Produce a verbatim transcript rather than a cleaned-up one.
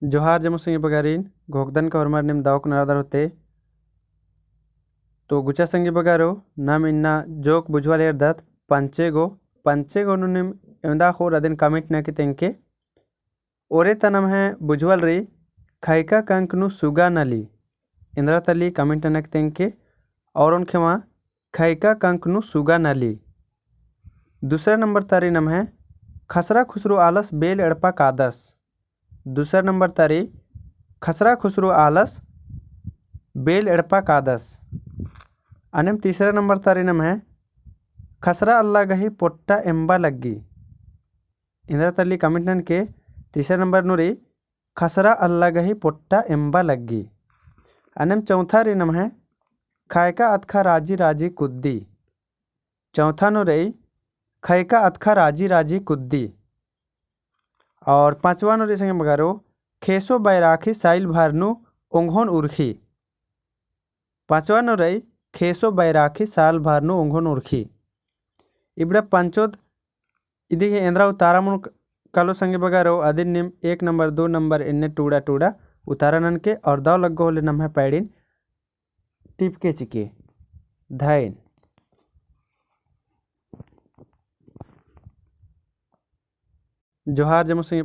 जोहार जम्मो संगी बगारिन, घोखदन का होरमर नीम दव कुना रअदर होले। तो गुचा संगी बगारो, नाम इन्ना जोक बुझवाल एरदत पंचे गो, पंचे गो नू नीम एवंदा ख़ोर अदिन comment नना की तेंगके। ओरे ता नम्है बुझवाल रई, खैका कंक नू सुगा नली। एन्दरा तली comment नना की तेंगके। और ओन खेमा, खैका कंक नू सुगा नली। दूसरा नंबर ता रई नम्है, खसरा खुसरू आलस बेल एड़पा कादस। दूसरा नंबर ता रई, खसरा खुसरू आलस बेल एड़पा कादस। अन्नेम तीसरा नंबर ता रई नम्है, खसरा अल्ला गही पोट्टा एम्बा लग्गी। एन्दरा तली comment ननके। तीसरा नंबर नू रई, खसरा अल्ला गही पोट्टा एम्बा लग्गी। अन्नेम चौथा रई नम्है, खैका अतखा राजी राजी कुद्दी। चौथा नू रई, खैका अतखा राजी राजी कुद्दी। और पाँचवा नू रई संगी बगारो, खेसो बैराखी साइल भर नू ओंघोन उरखी। पाँचवा नू रई, खेसो बैराखी साल भर नू ओंघोन उरखी। इबड़ा पंचोद इदी गे एन्दरा उतारा मुन कालो संगी बगारो, अदिन नीम एक नंबर, दो नंबर एन्ने टूड़ा टूड़ा उतारा ननके और दव लग्गो होले नम्है पैड़िन टिपके चिके। धैन। जोहार जम्मो संगी